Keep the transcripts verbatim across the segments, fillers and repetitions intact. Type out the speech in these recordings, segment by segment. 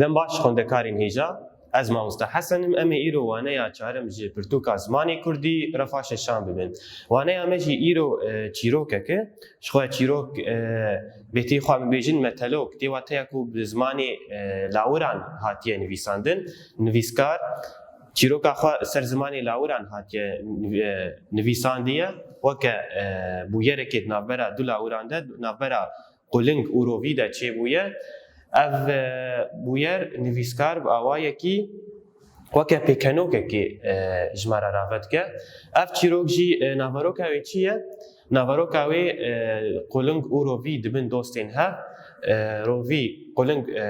Dem baş xwendekarên hêja, ez mamoste Hesen im, em ê îro waneya çarem ji pirtûka zimanê kurdî Refa Şeşan bibin. Waneya me jî îro, e, çîrokek e, ji xwe çîrok, e, bêtî xwe em bêjin metelok, tê wateya ku bi zimanê, e, lawiran hatiye nivîsandin, nivîskar çîroka xwe ser zimanê lawiran hatiye, e, nivîsandiye, weke, e, bûyerekê di navbera du lawiran de, navbera Quling û Rovî de çêbûye. Ev, e, bûyer nivîskar bi awayekî weke pêkenokekê, e, ji me re rave dike. Ev çîrok jî, e, naveroka wê çi ye? Naveroka wê, e, Quling û Rovî dibin dostên hev. E, Rovî, Quling, e,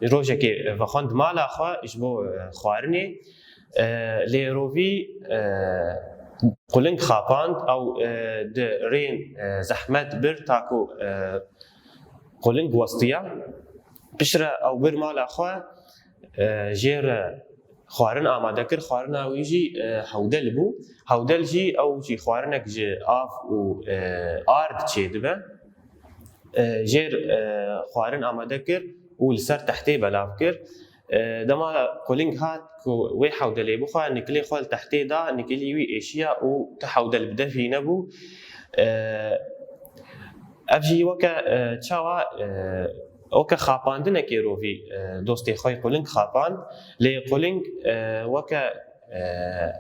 rojekê vexwend mala xwe ji bo, e, xwarinê. E, lê Rovî, e, Quling xapand, ew, e, di rêyên, e, zehmet bir ta ku, e, Quling westiya. Piştre ew bir mala xwe, e, jê re xwarin amade kir. Xwarina wî jî, e, hewdel bû. Hewdel jî ew jî xwarinek ji av û, e, ard çêdibe. E, jêr, e, xwarin amade kir û li ser tehtê belav kir. E, dema Quling hat ku wê hewdelê bixwe, nikilê xwe li tehtê da, nikilî wî êşiya û ti hewdel bi devî nebû. E, ev jî weke, e, çawa, e, weke xapandinekê Rovî, e, dostê xwe yê Quling xapand. Lê Quling, e, weke, e,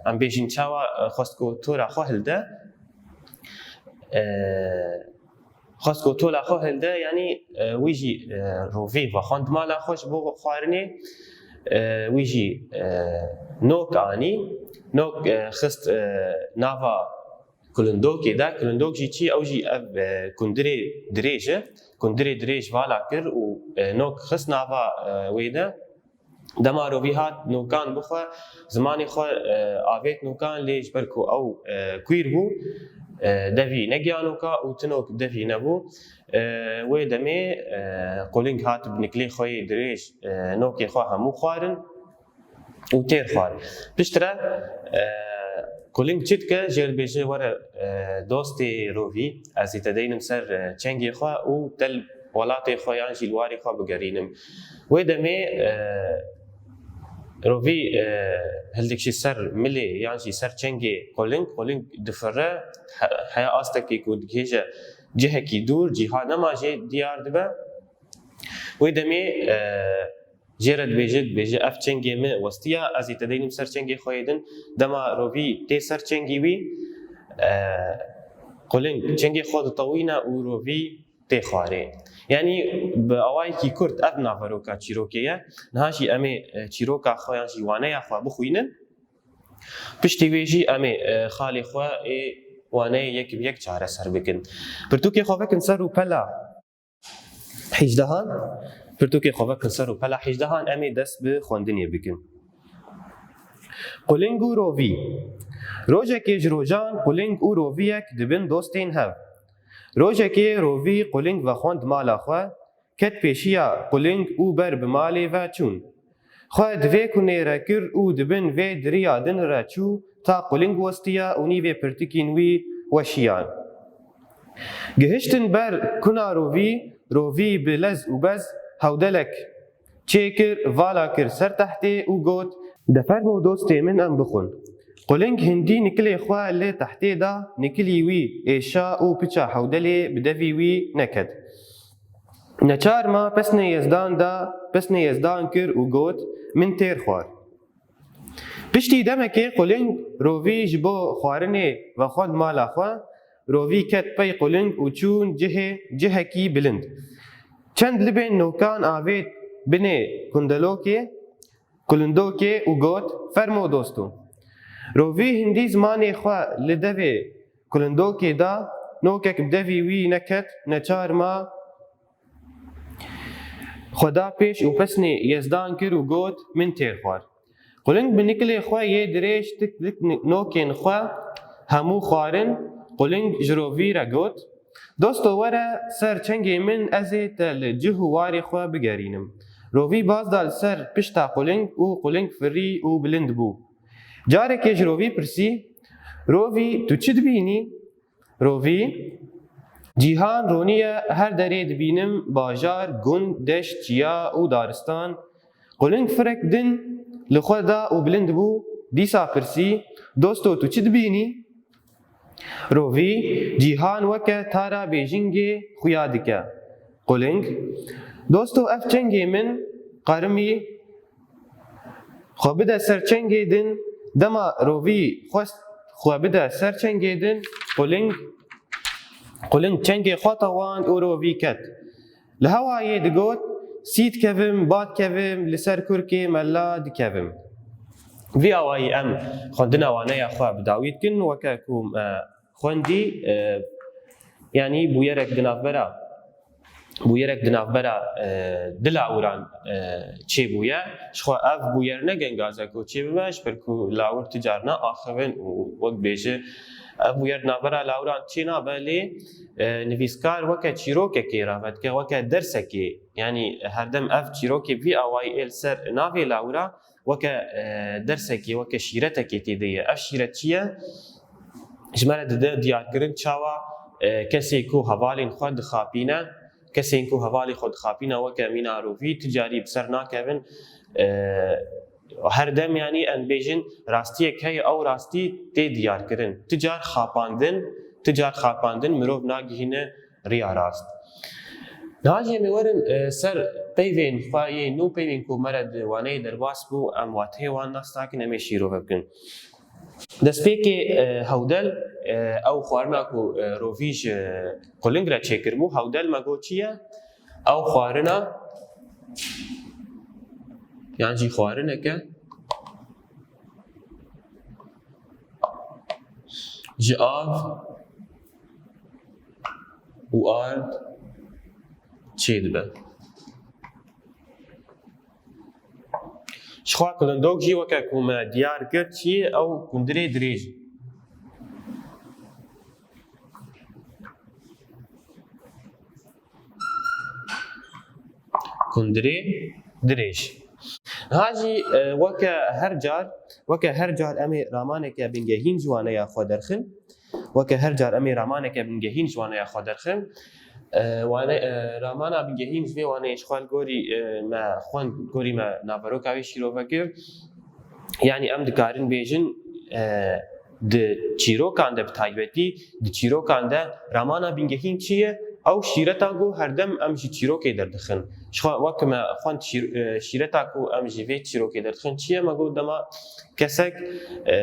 em bêjin çawa, e, xwest ku tora xwe hilde. E, Xwest ku tola xwe hilde, yanî, e, wî jî, e, Rovî vexwend mala xwe ji bo xwarinê. E, wî jî, e, nok anî. Nok, e, xist, e, nava kulindokê de. Kulindok jî çi? Ew jî ev, e, kundirê dirêj e. Kundirê dirêj vala kir û, e, nok xist nava, e, wê de. Dema Rovî hat nokan bixwe, zimanê xwe, e, avêt nokan, lê ji ber ku ew, e, kwîr bû, e, devî negiya noka û ti nok devî nebû. E, wê demê, e, Quling hat bi nikilê xwe yê dirêj, e, nokê xwe hemû xwarin û têr xwar. Piştre, e, Quling çi dike? Jê dibêje, were, e, dostê Rovî, ez ê te deynim ser, e, çengê xwe û te li welatê xwe yan jî li warê xwe bigerînim. Wê demê, e, Rovî, e, hildikşî ser milê yan jî ser çengê Quling. Quling difire, he-, heya astekê ku digihêje cihekî dûr, cîha nema jê diyar dibe. Wê demê, e, jê re dibêje, dibêje, ev çengê min westiya, ez ê te deynim ser çengê xwe yê din. Dema Rovî tê ser çengê wî, e, Quling çengê xwe ditewîne û Rovî tê xwarê. Yanî bi awayekî kurt ev naveroka çîrokê ye. Niha jî em ê, e, çîroka xwe yan jî waneya xwe bixwînin. Piştî wê jî em ê, e, xalê xwe ê waneyê yek bi yek çareser bikin. Pirtûkê xwe vekin ser rûpela hîjdehan. Pirtûkê xwe vekin ser rûpela hîjdehan, em ê dest bi xwendinê bikin. Quling û Rovî. Rojekê ji rojan Quling û Roviyek dibin dostên hev. Rojekê Rovî Quling vexwend mala xwe, ket pêşiya Quling û ber bi malê ve çûn. Xwe di vê kunê re kir û di bin vê diriya din re çû, ta Quling westiya û nîvê pirtikîn wî weşiyan. Gihiştin ber kuna Rovî, Rovî bi lez û bez hewdelek çêkir, vala kir ser tehtê û got, De fermo dostê min em bixwin. Quling hindî nikilê xwe li tehtê da, nikilî wî êşa û piça hewdelê bi devî wî neket. Neçar ma pesnê Yezdan da, pesnê Yezdan kir û got, Min têr xwar. Piştî demekê Quling Rovî ji bo xwarinê vexwend mala xwe, Rovî ket pey Quling û çûn cihê, cihekî bilind. Çend libên nokan avêt binê kundelokê, kulindokê û got, Fermo dosto. Rovî hindî zimanê xwe li devê kulindokê da, nokek bi devî wî neket, neçar ma xwe da pêş û pesnê Yezdan kir û got, Min têr xwar. Quling bi nikilê xwe yê dirêj tik tik nokên xwe hemû xwarin, Quling ji Rovî re got, Dosto were ser çengê min, ez ê te li cih û warê xwe bigerînim. Rovî baz da li ser pişta Quling û Quling firî û bilind bû. Carekê ji Rovî pirsî, Rovî, tu çi dibînî? Rovî, Cîhan roniye, her derê dibînim, bajar, gund, deşt, çiya û daristan. Quling firek din li xwe da û bilind bû, dîsa pirsî, Dosto, tu çi dibînî? Rovî, Cîhan weke tara bêjingê xuya dike. Quling, Dosto, ev çengê min, qerimî, xwe bide ser çengê din. Dema rovî xwest xwe bide ser çengê din, quling, quling çengê xwe tewand û rovî ket. Li hewayê digot, Sî dikevim, ba dikevim, li ser kurkê mela dikevim. Vî awayî em xwendina waneya xwe bi dawî dikin, weke ku me xwendî, e, yanî bûyerek di navbera, bûyerek di navbera, e, du lawiran, e, çêbûye. Ji xwe ev bûyer ne gengaz e ku çêbibe, ji ber ku lawir tu carna axivin û wek bêje, ev bûyer di navbera lawiran çênabe, lê, e, nivîskar weke çîrokekê rave dike, weke dersekê, yanî herdem ev çîrokê vî awayî ê li ser navê lawira weke, e, dersekê, weke şîretekê tê de ye. Ev şîret çi ye? Ji me re dide diyarkirin çawa, e, kesê ku hevalên xwe dixapîne, kesên ku hevalê xwe dixapîne weke mîna rovî, tu carî bi ser nakevin. E, her dem, yanî, em bêjin rastiyek heye, ew rastî tê diyarkirin. Tu car xapandin, tu car xapandin mirov nagihîne riya rast. Niha jî em ê werin, e, ser peyvên xwe yên nû, peyvên ku me re di waneyê derbas bû, em wateyê wan nas nakin, em ê şîrove bikin. Destpêkê, e, hewdel, e, ew xwarina ku, e, rovî ji quling re çêkiribû, hewdel me got çi ye? Ew xwarina, yan jî xwarineke ji av û ard çêdibe. Ji xwe kulindok jî weke ku me diyar kir çi ye, ew kundirê dirêj. Kundirê dirêj. Niha jî, e, weke her car, weke her car em ê ramaneke bingehîn ji waneya xwe derxin. Weke her car em ê ramaneke bingehîn ji waneya xwe derxin. E, wane, e, ramana bingehîn ji vê waneyê ji xwe li gorî, e, me xwend, gorî me naveroka wê şîrove kir. Yanî em dikarin bêjin, e, di çîrokan de, bi taybetî di çîrokan de ramana bingehîn çi ye? Ew şîreta ku herdem em ji çîrokê derdixin. Ji xwe wek me xwend şîr-, e, şîreta ku em ji vê çîrokê derdixin çi ye? Me got dema kesek, e,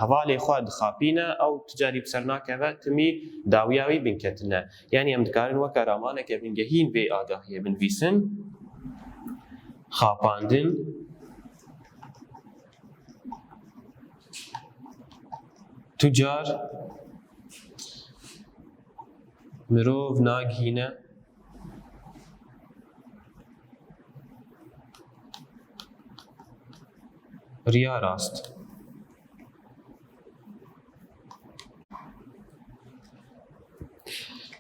hevalê xwe dixapîne, ew tu carî bi ser nakeve, timî dawiya wî binketin e. Yanî em dikarin weke ramaneke bingehîn vê agahiyê binivîsin. Xapandin. Tu car mirov nagihîne riya rast.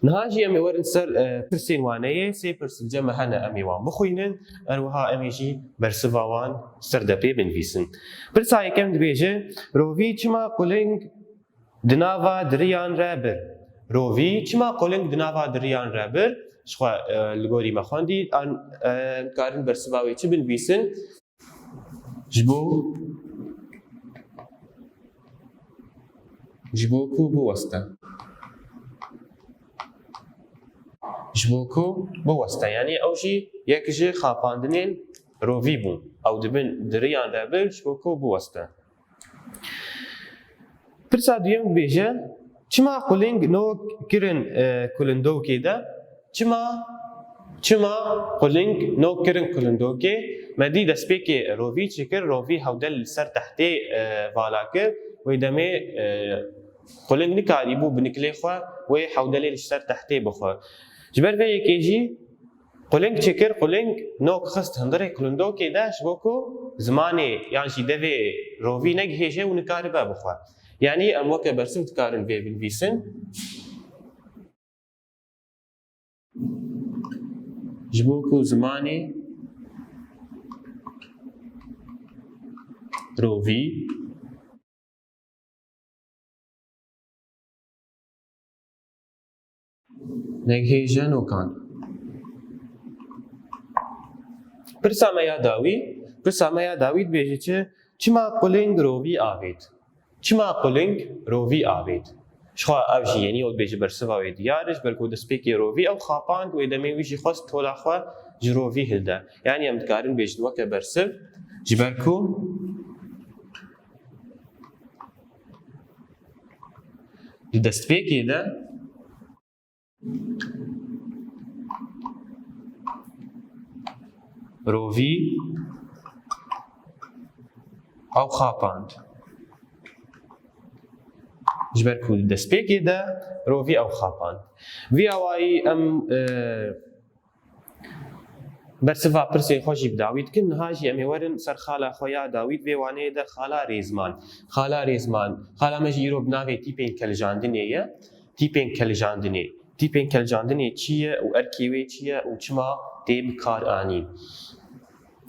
Niha jî em ê werin ser, e, pirsên waneyê. Sê pirs li cem me hene, em ê wan bixwînin. Her wiha em ê jî bersiva wan ser depê binivîsin. Pirsa yekem dibêje, Rovî çima quling di nava diriyan re bir? Rovî çima quling di nava diriyan re bir? Ji xwe, e, li gorî me xwendî, an, e, em dikarin bersiva wê çi binivîsin? Ji bo, ji bo ku biweste. Ji bo ku biweste. Yanî ew jî yek ji xapandinên rovî bû. Ew dibin diriyan re bir ji bo ku biweste. Pirsa duyem dibêje, çima quling nok kirin, e, kulindokê de? Çima, çima quling nok kirin kulindokê? Me dî destpêkê rovî çi kir? Rovî hewdel li ser tehtê, e, vala kir. Wê demê, e, quling nikarîbû bi nikilê xwe wê hewdelê li ser tehtê bixwe. Ji ber vê yekê jî quling çi kir? Quling nok xist hundirê kulindokê de ji bo ku zimanê yan jî devê rovî negihêje û nikaribe bixwe. Yanî em weke bersiv dikarin vê binivîsin. Ji bo ku zimanê rovî Neghêje nokan. Pirsa me ya dawî, pirsa me ya dawî dibêje çi? Çima quling rovî avêt? Çima quling rovî avêt? Jixwe ev jî, yenî ew dibêje bersiva wê diyar e, ji ber ku destpêkê rovî ew xapand, wê demê wî jî xwest tola xwe ji rovî hilde. Yanî em dikarin bêjin weke bersiv, ji ber ku di destpêkê de rovî ew xapand. Ji ber ku di destpêkê de rovî ew xapand. Vî awayî em, e, bersiva pirsên xwe jî bi dawî dikin. Niha jî em ê werin ser xala xwe ya dawî di vê waneyê de, xala Rêzman. Xala Rêzman, xala me jî îro bi navê tîpên keljandinê ye. Tîpên keljandinê. Tîpên keljandinê çi ye û erkê wê çi ye û çima tê bikaranîn?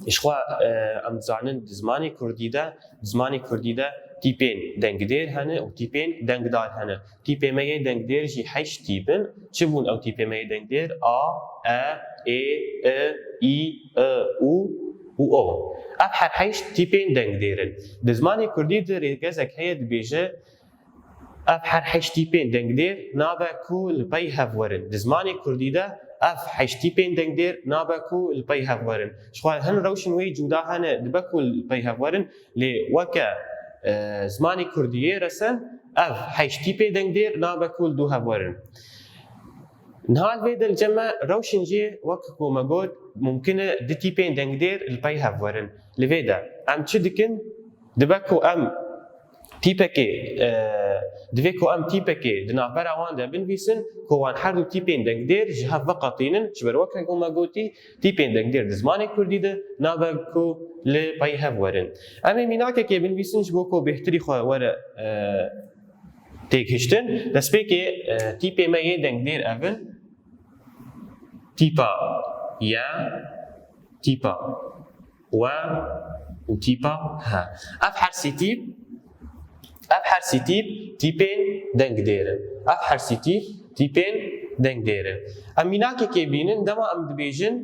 Jixwe, e, em dizanin di zimanê kurdî de, di zimanê kurdî de tîpên dengdêr hene û tîpên dengdar hene. Tîpê me yê dengdêr jî heşt tîp in. Çi bûn ew tîpê me yê dengdêr? A, e, ê, i, i, û, û o. Ev her heşt tîpên dengdêr in. Di zimanê kurdî de rêgezek heye dibêje, ev her heşt tîpên dengdêr nabe ku li pey hev werin. Di zimanê kurdî de ev heşt tîpên dengdêr nabe ku li pey hev werin. Jixwe hin rewşên wê cuda hene, dibe ku li pey hev werin, lê weke, e, zimanê kurdî yê resen, ev heşt tîpê dengdêr nabe ku li dû hev werin. Niha li vê de li cem me rewşên jê, wek ku me got, mumkin e du tîpên dengdêr li pey hev werin. Li vê de em çi dikin? Dibe ku em tîpekê, e, divê ku em tîpekê di navbera wan de binivîsin ku wan her du tîpên dengdêr ji hev veqetînin, ji ber weke ku me gotî, tîpên dengdêr di zimanê kurdî de nabe ku li pey hev werin. Em ê mînakekê binivîsin ji bo ku bêhtirî xwe were, e, têgihiştin. Destpêkê, e, tîpê me yê dengdêr ev in. Tîpa ye, tîpa we û tîpa he. Ev her sî tîp, ev her sî tîp, tîpên dengdêr in. Ev her sî tîp, tîpên dengdêr in. Em mînakekê bînin, dema em dibêjin,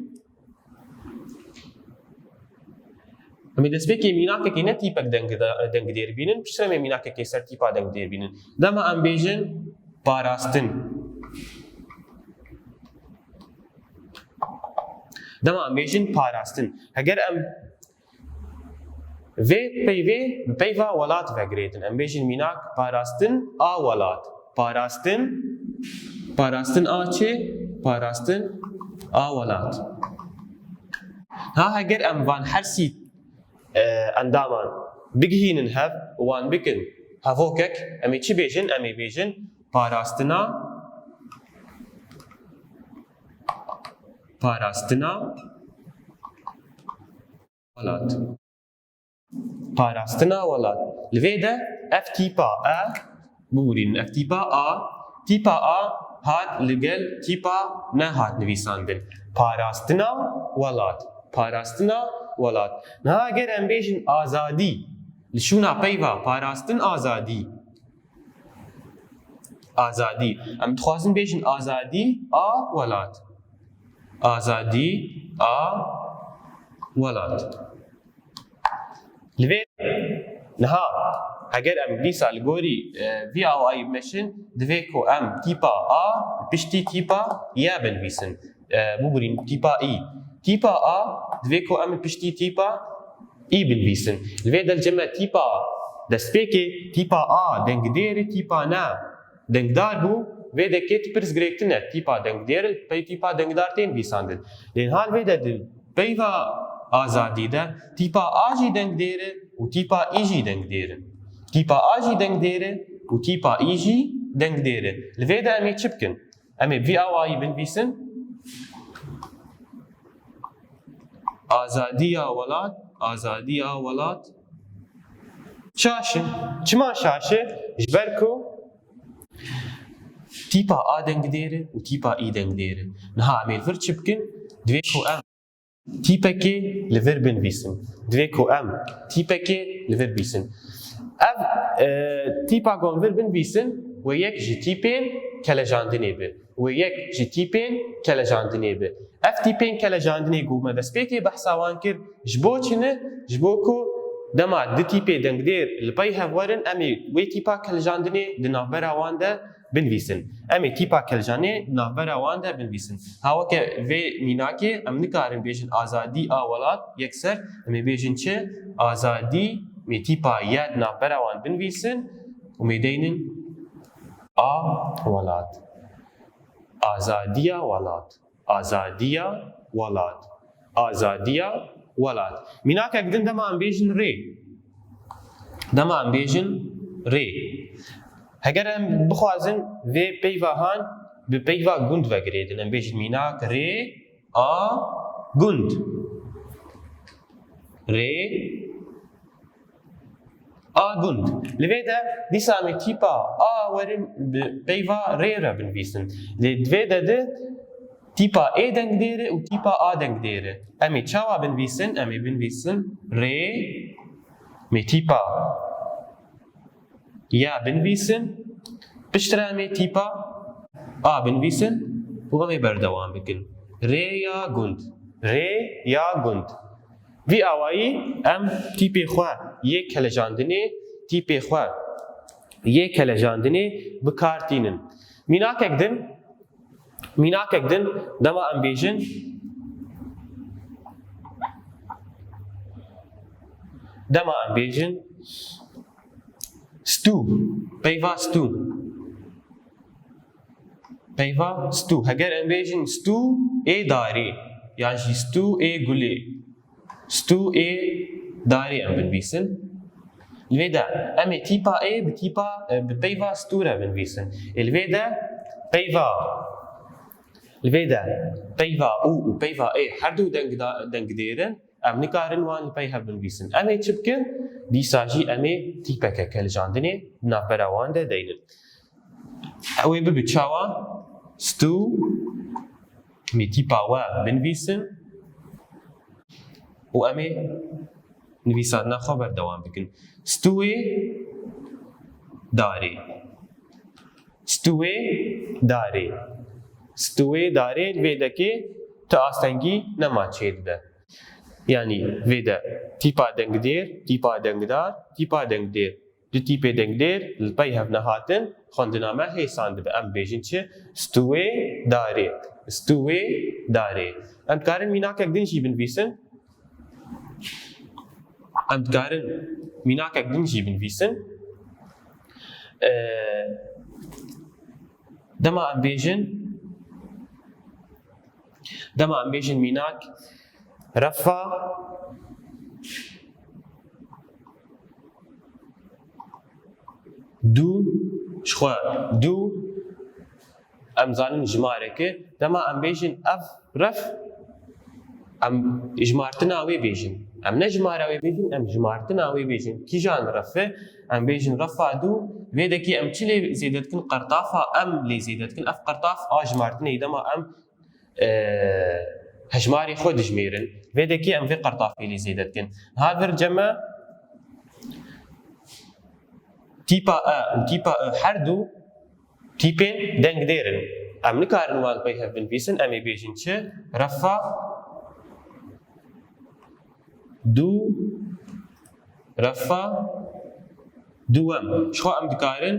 em ê destpêkê mînakekê ne tîpek dengda-, dengdêr bînin, piştre em ê mînakekê ser tîpa dengdêr bînin. Dema em bêjin parastin. Dema em bêjin parastin. Heger em vê peyvê bi peyva welat vegirêdin, em bêjin mînak parastin a welat. Parastin, parastin a çi? Parastin a welat. Ha, heger em van her sî, e, endaman bigihînin hev, wan bikin hevokek, em ê çi bêjin? Em ê bêjin parastina, parastina welat. Parastina welat. Li vê de ev tîpa e, bibûrînin, ev tîpa a, tîpa a hat li gel tîpa ne hat nivîsandin. Parastina welat. Parastina welat. Niha ger em bêjin azadî, li şûna peyva parastin azadî. Azadî. Em dixwazin bêjin azadî a welat. Azadî a welat. Li vê niha, heger em dîsa li gorî, e, vî awayî bimeşin, divê ku em tîpa a piştî tîpa ye binivîsin. E, bibûrîn tîpa î. Tîpa a divê ku em piştî tîpa î binivîsin. Li vê de li cem me tîpa destpêkê, tîpa a dengdêr e, tîpa ne dengdar bû, vê dekê tu pirs girêk tune, tîpa dengdêr li pey tîpa dengdar tên nivîsandin. Lê niha li vê de di peyva azadî de tîpa a jî dengdêr e û tîpa î jî dengdêr e. Tîpa a jî dengdêr e û tîpa î jî dengdêr e. Li vê de em ê çi bikin? Em ê bi vî awayî binivîsin. Azadiya welat, azadiya welat. Şaş e. Çima şaş e? Ji ber ku tîpa a dengdêr e û tîpa î dengdêr e. Niha em ê li vir çi bikin? Divê ku em tîpekê li vir binivîsin. Divê ku em tîpekê li vir bîsin. Ev, e, tîpa ku em vir binivîsin, wê yek ji tîpên kelejandinê be. wê yek ji tîpên kelejandinê be. Ev tîpên kelejandinê ku me destpêkê behsa wan kir, ji bo çi ne? Ji bo ku dema du tîpê dengdêr li pey hev werin, em ê wê tîpa kelejandinê di navbera wan de binivîsin. Em ê tîpa kelejandinê di navbera wan de binivîsin. Ha weke vê mînakê em nikarin bêjin azadî a welat yekser, em ê bêjin çi? Azadî, em ê tîpa ye di navbera wan binivîsin û em ê deynin a welat. Azadiya welat. Azadiya welat. Azadiya welat. Mînakek din dema em bêjin rê. Dema em bêjin rê. Heger em bixwazin vê peyva han bi peyva gund vegirêdin, em bêjin mînak rê a gund. Rê a gund. Li vê de dîsa em ê tîpa a werin bi peyva rê re binivîsin. Lê di vê de de tîpa ê dengdêr e û tîpa a dengdêr e. Em ê çawa binivîsin? Em ê binivîsin rê, em ê tîpa ya binivîsin, piştre em ê tîpa a binivîsin û em ê berdewam bikin. Rêya gund. Rêya gund. Vî awayî em tîpê xwe yê kelejandinê, tîpê xwe yê kelejandinê bi kar tînin. Mînakek din, mînakek din dema em bêjin, dema em bêjin stû, peyva stû. Peyva stû. Heger em bêjin stû ê darê, yan jî stû ê gulê, stû ê darê em binivîsin. Li vê de em ê tîpa ê bi tîpa, e, bi peyva stû re binivîsin. Ê li vê de peyva, li vê de peyva û û peyva ê her du dengda-, dengdêr in. Em nikarin wan li pey hev binivîsin. Em ê çi bikin? Dîsa jî em ê tîpeke kelejandinê di navbera wan de deynin. Ew ê bibe çawa? Stû, em ê tîpa we binivîsin û em ê nivîsandina xwe berdewam bikin. Stûyê darê. Stûyê darê. Stûyê darê li vê dekê tu astengî nema çêdibe. Yanî vê de tîpa dengdêr, tîpa dengdar, tîpa dengdêr. Du tîpê dengdêr li pey hev nehatin, xwendina me hêsan dibe. Em bêjin çi? Stûyê darê. Stûyê darê. Em dikarin mînakek din jî binivîsin. Em dikarin mînakek din jî binivîsin. Ee, dema em bêjin, dema em bêjin mînak, refa du, ji xwe du, em zanin jimareke. Dema em bêjin ev ref, em jimartina wê bêjin. Em ne jimara wê bêjin, em jimartina wê bêjin. Kîjan ref e? Em bêjin refa du, vê dekê em çi lê zêde dikin? Qertafa em lê zêde dikin. Ev qertaf a jimartinê dema em, e, hejmarê xwe dijmêrin. Vê dekê em vê qertafê lê zêde dikin. Niha vir cem me tîpa e û tîpa e her du tîpên dengdêr in. Em nikarin wan pey hev binivîsin, em ê bêjin çi? Refa du, refa duwem. Ji xwe em dikarin,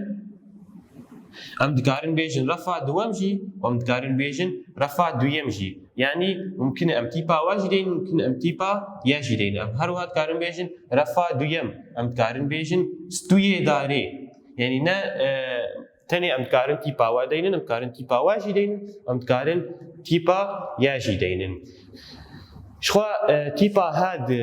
em dikarin bêjin refa duwem jî û em dikarin bêjin refa duyem jî. Yanî mumkin e em tîpa we jî deynin, mumkin e em tîpa ye jî deynin. Em her wiha dikarin bêjin refa duyem. Em dikarin bêjin stûyê darê. Yanî ne, e, tenê em dikarin tîpa we deynin, em dikarin tîpa we jî deynin, em dikarin tîpa ye jî deynin. Ji xwe, e, tîpa he di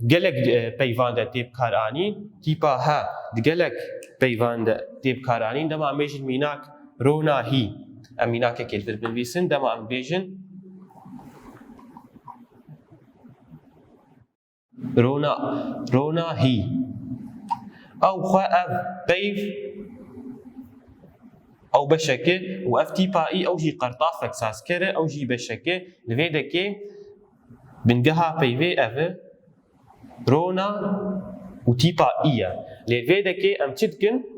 gelek, e, peyvan de tê bikaranîn, tîpa he di gelek peyvan de tê bikaranîn. Dema em bêjin mînak rona hî, em mînakekê li vir binivîsin, dema em bêjin rona, rona hî. Ew xwe ev peyv, ew beşeke û ev tîpa î, ew jî qertafek sazker e, ew jî beşeke. Li vê dekê bingeha peyvê ev e, rona û tîpa î ye. Lê vê dekê em çi dikin?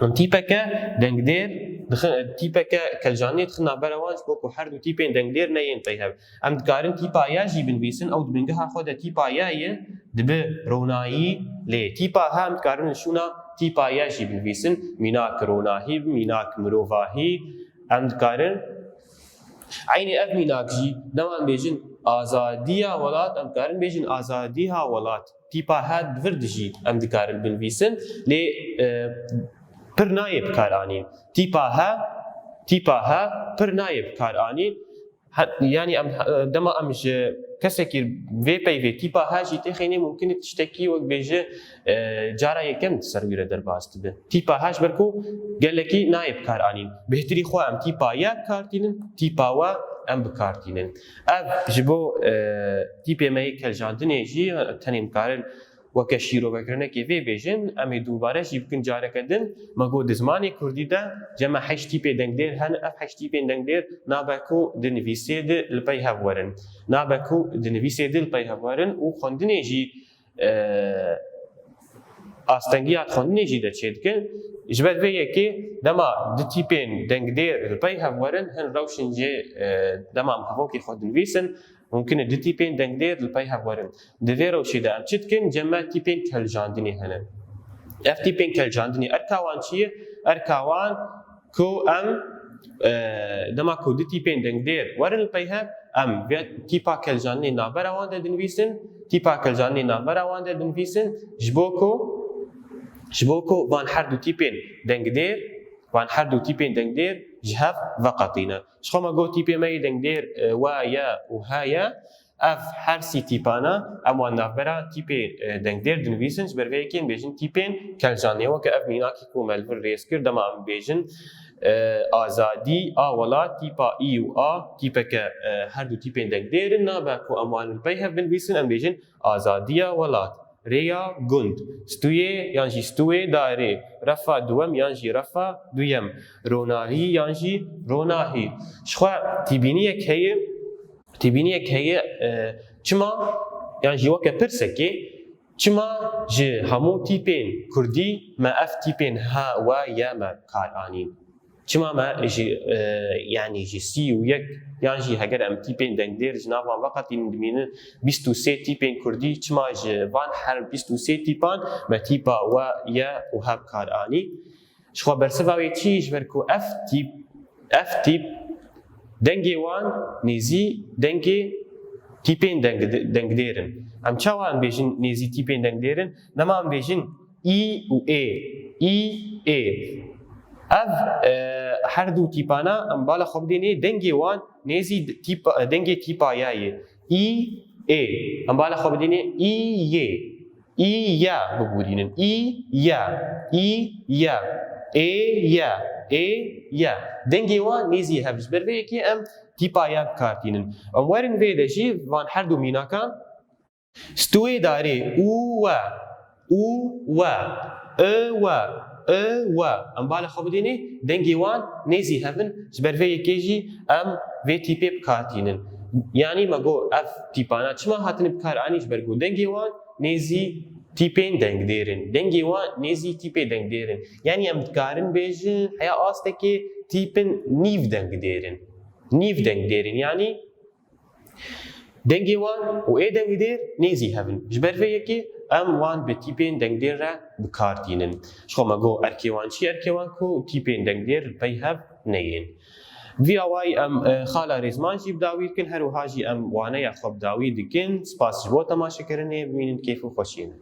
Em tîpeke dengdêr dixin, tîpeke kelcandinê dixin navbera wan ji bo ku her du tîpên dengdêr neyên peyhev. Em dikarin tîpa ya jî binivîsin, ew di bingeha xwe de tîpa ya ye, dibe ronayî lê. Tîpa ha em dikarin li şûna tîpa ya jî binivîsin, mînak ronahî, mînak mirovahî, em dikarin. Eynî ev mînak jî, dema em bêjin azadiya welat, em dikarin bêjin azadiha welat. Tîpa ha di vir dijî em dikarin binivîsin, lê, e, pir nayê bikaranîn. Tîpa ha, tîpa ha pir nayê bikaranîn. He-, yanî em, e, dema em ji kesekî vê peyvê tîpa ha jî têxînê, mumkin e tiştekî wek bêje, e, cara yekem di ser wî re derbas dibe. Tîpa ha ji ber ku gelekî nayê bikaranîn. Bêhtirî xwe em tîpa ya bikartînin, tîpa wa em bikartînin. Ev ji bo, e, tîpê me yê keljandinê jî, e, tenê em karin weke şîrovekirinekê vê bêjin, em ê dubare jî bikin careke din. Me got di zimanê kurdî de cem me heşt tîpê dengdêr hene, ev heşt tîpên dengdêr nabe ku di nivîsê de li pey hev werin. Nabe ku di nivîsê de li pey hev werin û xwendinê jî, e, astengiya xwendinê jî de çêdikin. Ji ber vê yekê dema du tîpên dengdêr li pey hev werin, hin rewşin jê, e, dema em hevokê xwe dinivîsin, mumkin e du tîpên dengdêr li pey hev werin. Di vê rewşê de em çi dikin? Cem me tîpên keljandinê hene. Ev tîpên keljandinê erka wan çi ye? Erka wan ku em, e, dema ku du tîpên dengdêr werin li pey hev, em vê tîpa keljandinê navbera wan de dinivîsin, tîpa keljandinê navbera wan de dinivîsin, ji bo ku, ji bo ku van her du tîpên dengdêr, van her du tîpên dengdêr ji hev veqetîne. Ji xwe me got tîpê me yê dengdêr, e, wa ye û he ye. Ev her sî tîpana em wan navbera tîpê, e, dengdêr dinivîsin, ji ber vê yekê em bêjin tîpên keljandinê. Weke ev mînakî ku me li vir rêz kir, dema em bêjin, e, azadî a welat, tîpa î û a, tîpeke, e, her du tîpên dengdêr in, nabe ku em wan li pey hev binivîsin, em bêjin azadiya welat. Rêya gund, stûyê yan jî stûyê darê, refa duwem yan jî refa duyem, ronahî yan jî ronahî. Ji xwe tîbîniyek heye, tîbîniyek heye, e, çima, yan jî weke pirsekê, çima ji hemû tîpên kurdî me ev tîpên ha, we, ye me kar anîn? Çima me ji, e, yanî ji sî û yek yan jî heger em tîpên dengdêr ji nav wan veqetînin, dimînin bîst û sê tîpên kurdî, çima ji van her bîst û sê tîpan me tîpa we, ye û he bi kar anî? Ji xwe bersiva wê çi? Ji ber ku ev tîp, ev tîp dengê wan nêzî dengê tîpên deng-, dengdêr in. Em çawa em bêjin nêzî tîpên dengdêr in? Dema em bêjin î û ê, î, ê. Ev, e, her du tîpana em bala xwe bidênê dengê wan nêzî d-, tîpa, dengê tîpa ya yê. Î, ê. Em bala xwe bidênê î, yê. Î, ya bigurînin. Î, ya. Î, ya. Ê, ya. Ê, ya. Dengê wan nêzî hev. Ji ber vê yekê em tîpa ya bikartînin. Em werin vê de jî van her du mînakan. Stûyê darê û we, û we, ê we, ê we. Em bala xwe bidênê, dengê wan nêzî hev in, ji ber vê yekê jî em vê tîpê bi kar tînin. Yanî me got ev tîpana çima hatine bi kar anî, ji ber ku dengê wan nêzî tîpên dengdêr in. Dengê wan nêzî tîpê dengdêr in. Yanî em dikarin bêjin heya astekê tîp in nîv dengdêr in. Nîv dengdêr in. Yanî dengê wan û ê dengdêr nêzî hev in. Ji ber vê yekê em wan bi tîpên dengdêr re bi kar tînin. Ji xwe me got erkê wan çi? Erkê wan ku tîpên dengdêr li pey hev neyên. Vî awayî em, e, xala Rêzman jî bi dawî dikin, her wiha jî em waneya xwe bi dawî dikin. Spas ji bo temaşekirinê, bimînin kêf û xweşiyê me.